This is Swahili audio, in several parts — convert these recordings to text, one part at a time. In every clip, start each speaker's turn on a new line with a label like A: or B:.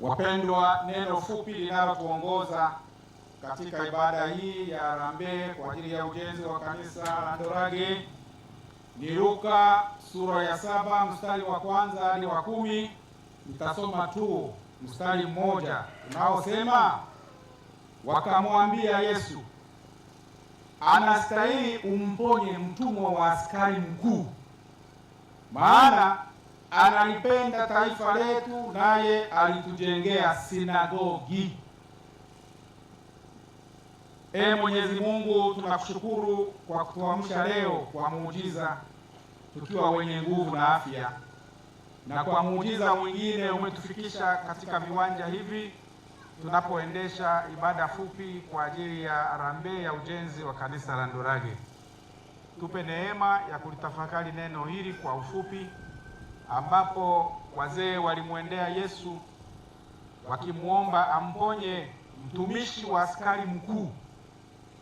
A: Wapendwa, neno fupi linalotuongoza katika ibada hii ya harambee kwa ajili ya ujenzi wa kanisa la Ndorage ni Luka sura ya 7 mstari wa 1 hadi wa 10. Nitasoma tu mstari mmoja unaosema, wakamwambia Yesu, anastahili umponye mtumwa wa askari mkuu, maana analipenda taifa letu, naye alitujengea sinagogi. Ee Mwenyezi Mungu, tunakushukuru kwa kutuamsha leo kwa muujiza tukiwa wenye nguvu na afya, na kwa muujiza mwingine umetufikisha katika viwanja hivi tunapoendesha ibada fupi kwa ajili ya harambee ya ujenzi wa kanisa la Ndorage. Tupe neema ya kulitafakari neno hili kwa ufupi, ambapo wazee walimwendea Yesu wakimuomba amponye mtumishi wa askari mkuu,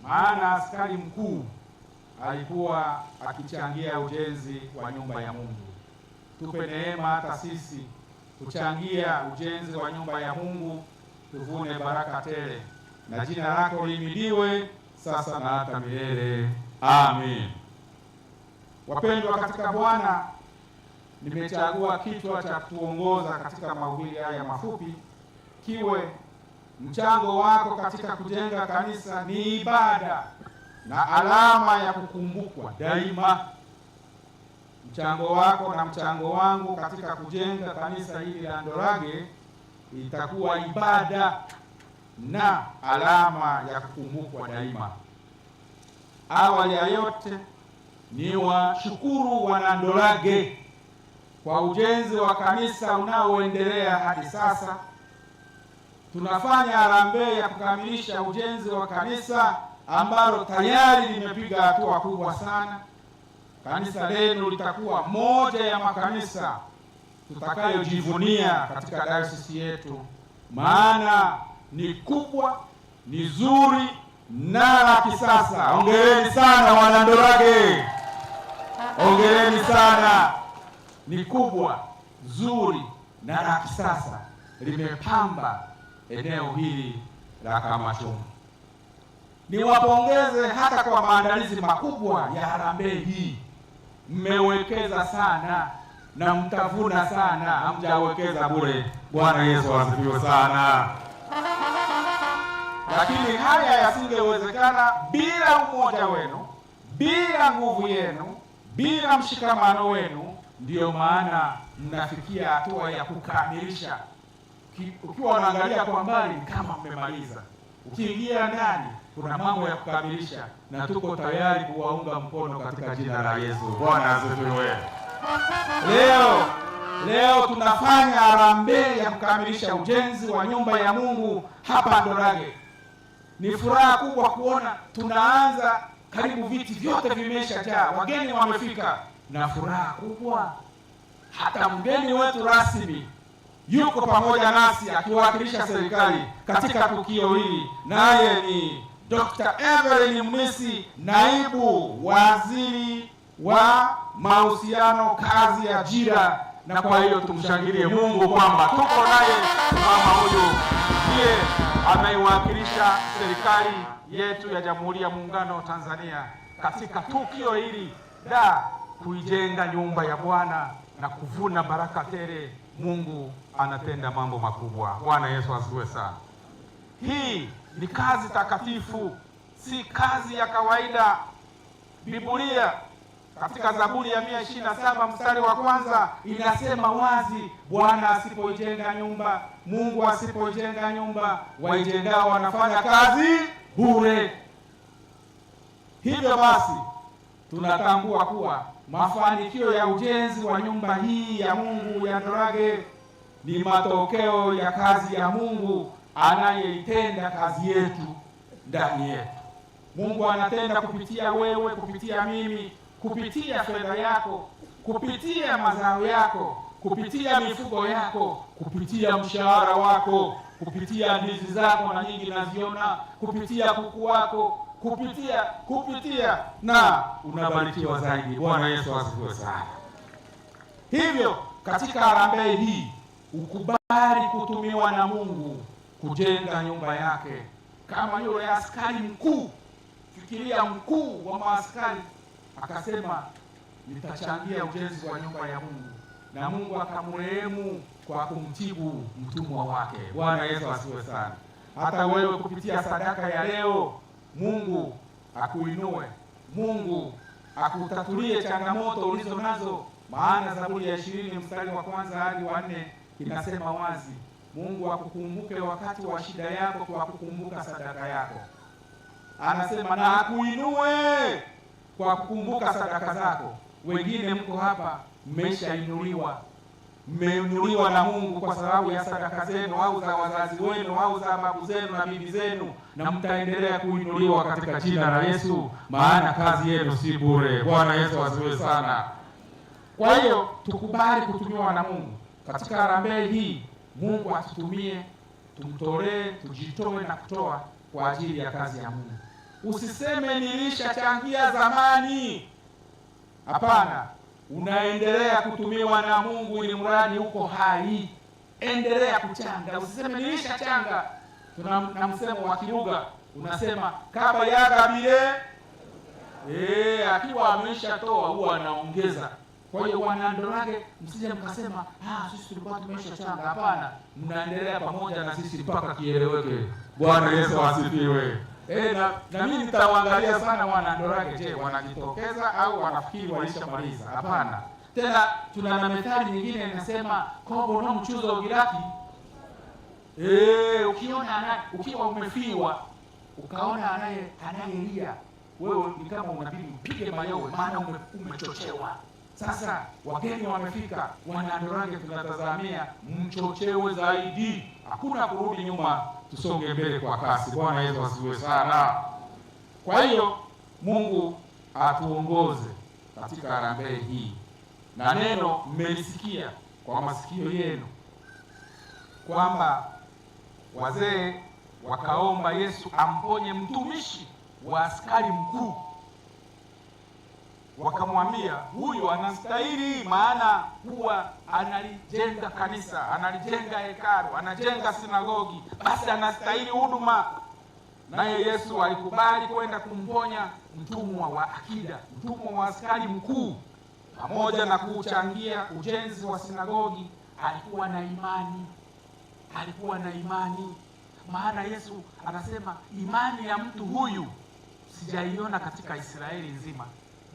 A: maana askari mkuu alikuwa akichangia ujenzi wa nyumba ya Mungu. Tupe neema hata sisi kuchangia ujenzi wa nyumba ya Mungu, tuvune baraka tele, na jina lako lihimidiwe sasa na hata milele. Amen. Wapendwa katika Bwana, nimechagua kichwa cha kutuongoza katika mahubiri haya mafupi kiwe mchango wako katika kujenga kanisa ni ibada na alama ya kukumbukwa daima. Mchango wako na mchango wangu katika kujenga kanisa hili la Ndorage itakuwa ibada na alama ya kukumbukwa daima. Awali ya yote, ni washukuru wanandorage kwa ujenzi wa kanisa unaoendelea hadi sasa. Tunafanya harambee ya kukamilisha ujenzi wa kanisa ambalo tayari limepiga hatua kubwa sana. Kanisa lenu litakuwa moja ya makanisa tutakayojivunia katika dayosisi yetu, maana ni kubwa, ni zuri na la kisasa. Hongereni sana wanandorage, hongereni sana. Ni kubwa, zuri na la kisasa, limepamba eneo hili la Kamachumu. Niwapongeze hata kwa maandalizi makubwa ya harambee hii. Mmewekeza sana na mtavuna sana, hamjawekeza bure. Bwana Yesu asifiwe sana. Lakini haya yasingewezekana bila umoja wenu, bila nguvu yenu, bila mshikamano wenu. Ndiyo maana mnafikia hatua ya kukamilisha. Ukiwa unaangalia kwa mbali kama mmemaliza, ukiingia ndani kuna mambo ya kukamilisha, na tuko tayari kuwaunga mkono katika jina la Yesu. Bwana asifiwe. Leo tunafanya harambee ya kukamilisha ujenzi wa nyumba ya Mungu hapa Ndorage. Ni furaha kubwa kuona tunaanza, karibu viti vyote vimeshajaa, wageni wamefika, na furaha kubwa hata mgeni wetu rasmi yuko pamoja nasi akiwakilisha serikali katika tukio hili, naye ni Dr. Everlyne Mnisi, naibu waziri wa mahusiano, kazi, ajira. Na kwa hiyo tumshangilie Mungu kwamba tuko naye mama huyu, ndiye anaiwakilisha serikali yetu ya Jamhuri ya Muungano wa Tanzania katika tukio hili la kuijenga nyumba ya Bwana na kuvuna baraka tele. Mungu anatenda mambo makubwa. Bwana Yesu asifiwe sana. Hii ni kazi takatifu, si kazi ya kawaida. Biblia katika Zaburi ya 127 mstari wa 1 inasema wazi, Bwana asipoijenga nyumba, Mungu asipoijenga nyumba, waijengao wanafanya kazi bure. Hivyo basi tunatambua kuwa mafanikio ya ujenzi wa nyumba hii ya Mungu ya Ndorage ni matokeo ya kazi ya Mungu anayeitenda kazi yetu ndani yetu. Mungu anatenda kupitia wewe, kupitia mimi, kupitia fedha yako, kupitia mazao yako, kupitia mifugo yako, kupitia mshahara wako, kupitia ndizi zako na nyingi naziona, kupitia kuku wako, kupitia na unabarikiwa zaidi. Bwana Yesu asifiwe sana. Hivyo katika harambee hii Ukubali kutumiwa na Mungu kujenga nyumba yake, kama yule askari mkuu. Fikiria, mkuu wa maaskari akasema nitachangia ujenzi wa nyumba ya Mungu, na Mungu akamrehemu kwa kumtibu mtumwa wake. Bwana Yesu asifiwe sana. Hata wewe kupitia sadaka ya leo, Mungu akuinue, Mungu akutatulie changamoto ulizo nazo. Maana Zaburi ya 20 mstari wa 1 hadi wa 4 inasema wazi, Mungu akukumbuke wakati wa shida yako kwa kukumbuka sadaka yako. Anasema na akuinue kwa kukumbuka sadaka zako. Wengine mko hapa mmeshainuliwa, mmeinuliwa na Mungu kwa sababu ya sadaka zenu au za wazazi wenu au za babu zenu na bibi zenu, na mtaendelea kuinuliwa katika jina la Yesu, maana kazi yenu si bure. Bwana Yesu asifiwe sana. Kwa hiyo tukubali kutumiwa na Mungu katika harambee hii. Mungu atutumie, tumtolee, tujitoe na kutoa kwa ajili ya kazi ya Mungu. Usiseme nilishachangia zamani. Hapana, unaendelea kutumiwa na Mungu ili mradi uko hai. Endelea kuchanga, usiseme nilishachanga. Tuna na msemo wa Kilugha unasema kaba yagabile, akiwa ameshatoa huwa anaongeza. Kwa hiyo wanandorage, msije mkasema sisi tulikuwa tumeshachanga. Hapana, mnaendelea pamoja na sisi mpaka kieleweke. Bwana Yesu asifiwe. Na mimi nitawaangalia sana wanandorage, je, wanajitokeza au wanafikiri walishamaliza? Hapana. Tena tuna na methali nyingine inasema kobo no mchuzo ugiraki. Ukiona ukiwa umefiwa ukaona anayelia, wewe ni kama unabidi mpige mayowe, maana umechochewa. Sasa wageni wamefika, wanandorage tunatazamia mchochewe zaidi, hakuna kurudi nyuma, tusonge mbele kwa kasi. Bwana Yesu asifiwe sana. Kwa hiyo Mungu atuongoze katika harambee hii, na neno mmelisikia kwa masikio yenu kwamba wazee wakaomba Yesu amponye mtumishi wa askari mkuu. Wakamwambia huyu anastahili, maana huwa analijenga kanisa, analijenga hekalu, anajenga sinagogi, basi anastahili huduma. Naye Yesu alikubali kwenda kumponya mtumwa wa akida, mtumwa wa askari mkuu. Pamoja na kuchangia ujenzi wa sinagogi, alikuwa na imani, alikuwa na imani. Maana Yesu anasema imani ya mtu huyu sijaiona katika Israeli nzima.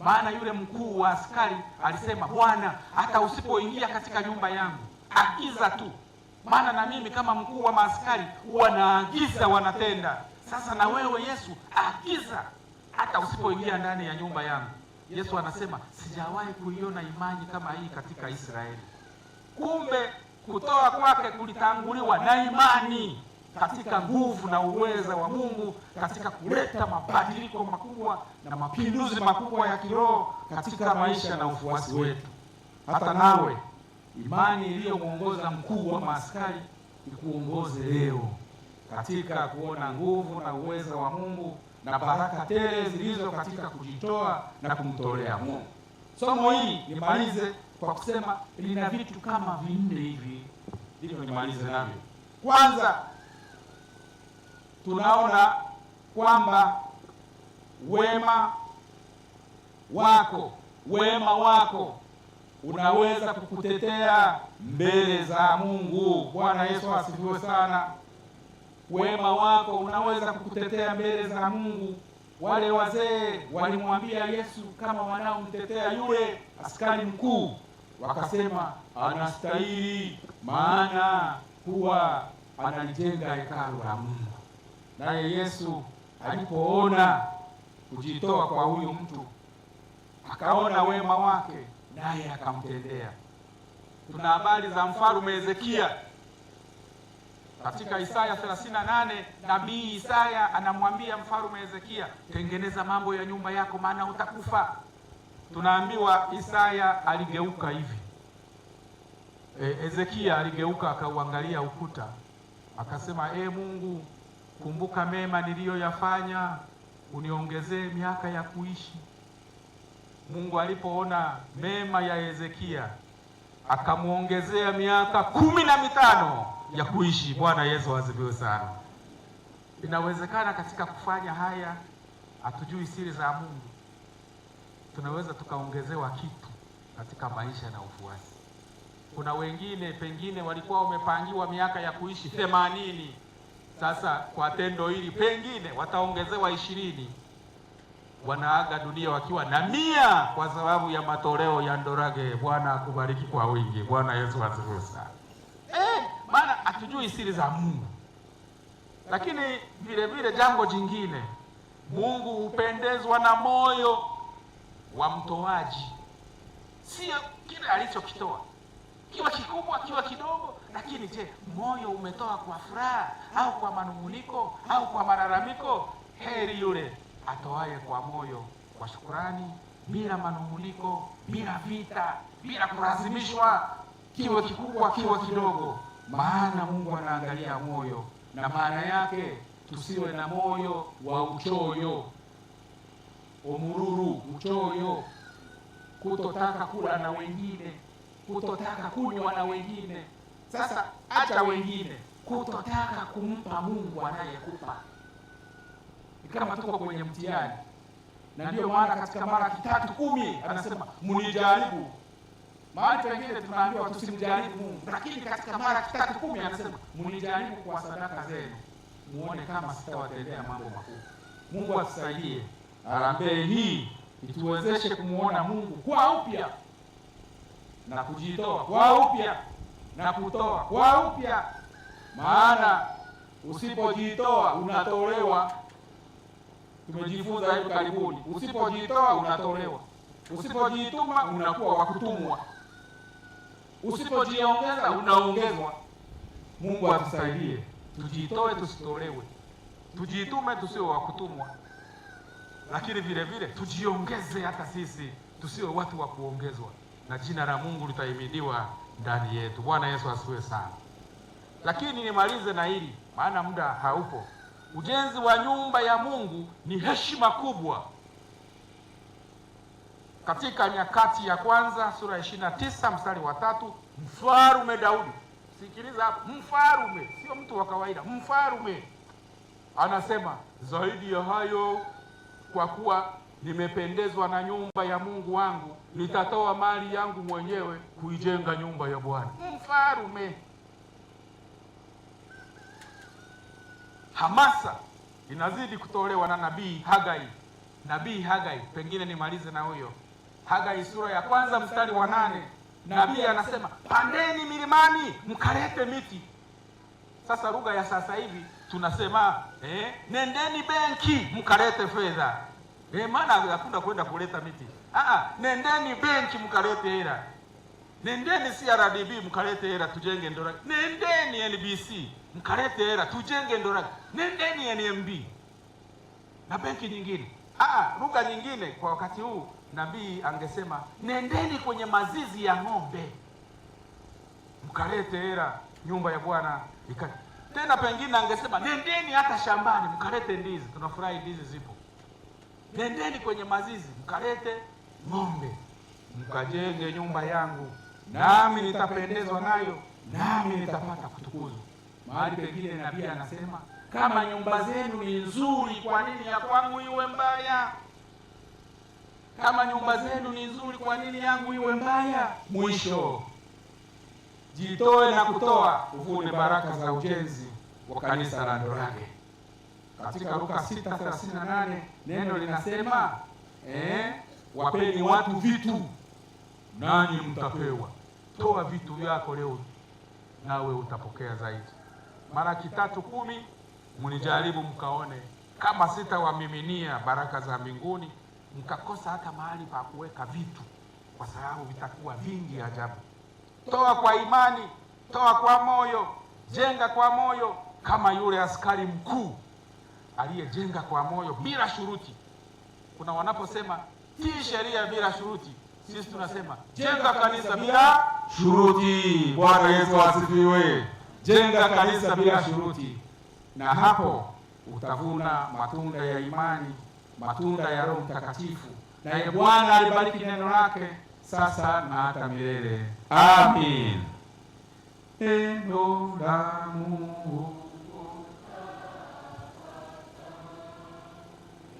A: Maana yule mkuu wa askari alisema, Bwana, hata usipoingia katika nyumba yangu, agiza tu. Maana na mimi kama mkuu wa maaskari huwa naagiza wanatenda. Sasa na wewe Yesu, agiza hata usipoingia ndani ya nyumba yangu. Yesu anasema sijawahi kuiona imani kama hii katika Israeli. Kumbe kutoa kwake kulitanguliwa na imani katika nguvu na uweza wa Mungu katika kuleta mabadiliko makubwa na mapinduzi makubwa ya kiroho katika maisha na ufuasi wetu. Hata nawe imani iliyomuongoza mkuu wa maaskari ikuongoze leo katika kuona nguvu na uweza wa Mungu na baraka tele zilizo katika kujitoa na kumtolea Mungu. Somo hili nimalize kwa kusema lina vitu kama vinne hivi, ndivyo nimalize navyo. Kwanza, tunaona kwamba wema wako unaweza kukutetea mbele za Mungu. Bwana Yesu asifiwe sana. Wema wako unaweza kukutetea mbele za Mungu. Wale wazee walimwambia Yesu kama wanaomtetea yule askari mkuu, wakasema anastahili, maana huwa analijenga hekalu la Mungu. Naye Yesu alipoona kujitoa kwa huyu mtu, akaona wema wake, naye akamtendea. Tuna habari za mfalme Hezekia katika Isaya 38. Nabii Isaya anamwambia mfalme Hezekia, tengeneza mambo ya nyumba yako, maana utakufa. Tunaambiwa Isaya aligeuka hivi, Hezekia aligeuka akauangalia ukuta, akasema, Mungu, kumbuka mema niliyoyafanya, uniongezee miaka ya kuishi. Mungu alipoona mema ya Hezekia akamwongezea miaka 15 ya kuishi. Bwana Yesu asifiwe sana. Inawezekana katika kufanya haya, hatujui siri za Mungu, tunaweza tukaongezewa kitu katika maisha na ufuasi. Kuna wengine pengine walikuwa wamepangiwa miaka ya kuishi 80, sasa kwa tendo hili pengine wataongezewa 20, wanaaga dunia wakiwa na 100 kwa sababu ya matoleo ya Ndorage. Bwana akubariki kwa wingi. Bwana Yesu asifiwe sana. Maana hatujui siri za Mungu. Lakini vile vile jambo jingine, Mungu hupendezwa na moyo wa mtoaji, sio kile alichokitoa, kiwa kikubwa kiwa kidogo, lakini je, moyo umetoa kwa furaha au kwa manunguniko au kwa malalamiko? Heri yule atoaye kwa moyo kwa shukurani, bila manunguniko, bila vita, bila kulazimishwa, kiwe kikubwa kiwe kidogo, maana Mungu anaangalia moyo. Na maana yake tusiwe na moyo wa uchoyo, umururu, uchoyo, kutotaka kula na wengine, kutotaka kunywa na wengine. Sasa acha wengine, kutotaka kumpa Mungu anayekupa. Ni kama tuko kwenye mtihani, na ndiyo maana katika Malaki 3:10 anasema mnijaribu. Mahali pengine tunaambiwa tusimjaribu Mungu, lakini katika Malaki 3:10 anasema mnijaribu kwa sadaka zenu, muone kama sitawatendea mambo makuu. Mungu atusaidie harambee hii ituwezeshe kumuona Mungu kwa upya na kujitoa kwa upya na kutoa kwa upya, maana usipojitoa unatolewa. Tumejifunza hivi karibuni, usipojitoa unatolewa, usipojituma unakuwa wa kutumwa, usipojiongeza unaongezwa. Mungu atusaidie tujitoe, tusitolewe, tujitume, tusiwe wa kutumwa, lakini vile vile tujiongeze hata sisi, tusiwe watu wa kuongezwa, na jina la Mungu litahimidiwa ndani yetu. Bwana Yesu asifiwe sana. Lakini nimalize na hili, maana muda haupo. Ujenzi wa nyumba ya Mungu ni heshima kubwa. Katika Nyakati ya Kwanza sura 29 mstari wa 3, Mfalme Daudi, sikiliza hapo, mfalme sio mtu wa kawaida, mfalme anasema, zaidi ya hayo, kwa kuwa nimependezwa na nyumba ya Mungu wangu, nitatoa mali yangu mwenyewe kuijenga nyumba ya Bwana. Mfalme. Hamasa inazidi kutolewa na nabii Hagai. Nabii Hagai, pengine nimalize na huyo Hagai sura ya 1 mstari wa 8, nabii anasema pandeni milimani mkalete miti. Sasa lugha ya sasa hivi tunasema nendeni benki mkalete fedha. Maana hakuna kwenda kuleta miti. Nendeni benki mkalete hela. Nendeni CRDB mkalete hela tujenge Ndorage. Nendeni NBC mkalete hela tujenge Ndorage. Nendeni NMB na benki nyingine. Lugha nyingine kwa wakati huu nabii angesema nendeni kwenye mazizi ya ng'ombe mkalete hela nyumba ya Bwana. Tena pengine angesema nendeni hata shambani mkalete ndizi. Tunafurahi ndizi zipo. Nendeni kwenye mazizi mkalete ng'ombe mkajenge nyumba yangu, nami nitapendezwa nayo, nami nitapata kutukuzwa. Mahali pengine nabii anasema kama nyumba zenu ni nzuri, kwa nini ya kwangu iwe mbaya? Kama nyumba zenu ni nzuri, kwa nini yangu iwe mbaya? Mwisho, jitoe na kutoa, uvune baraka za ujenzi wa kanisa la Ndorage. Katika Luka 6:38 neno linasema wapeni watu vitu nanyi mtapewa. Toa vitu vyako leo nawe utapokea zaidi. Malaki 3:10, mnijaribu mkaone kama sitawamiminia baraka za mbinguni, mkakosa hata mahali pa kuweka vitu, kwa sababu vitakuwa vingi ajabu. Toa kwa imani, toa kwa moyo, jenga kwa moyo, kama yule askari mkuu aliyejenga kwa moyo bila shuruti. Kuna wanaposema tii sheria bila shuruti, sisi tunasema jenga kanisa bila shuruti. Bwana Yesu asifiwe. Jenga kanisa bila shuruti, na hapo utavuna matunda ya imani, matunda ya Roho Mtakatifu. Naye Bwana alibariki neno lake. sasa na hata milele. Amin. Neno la Mungu.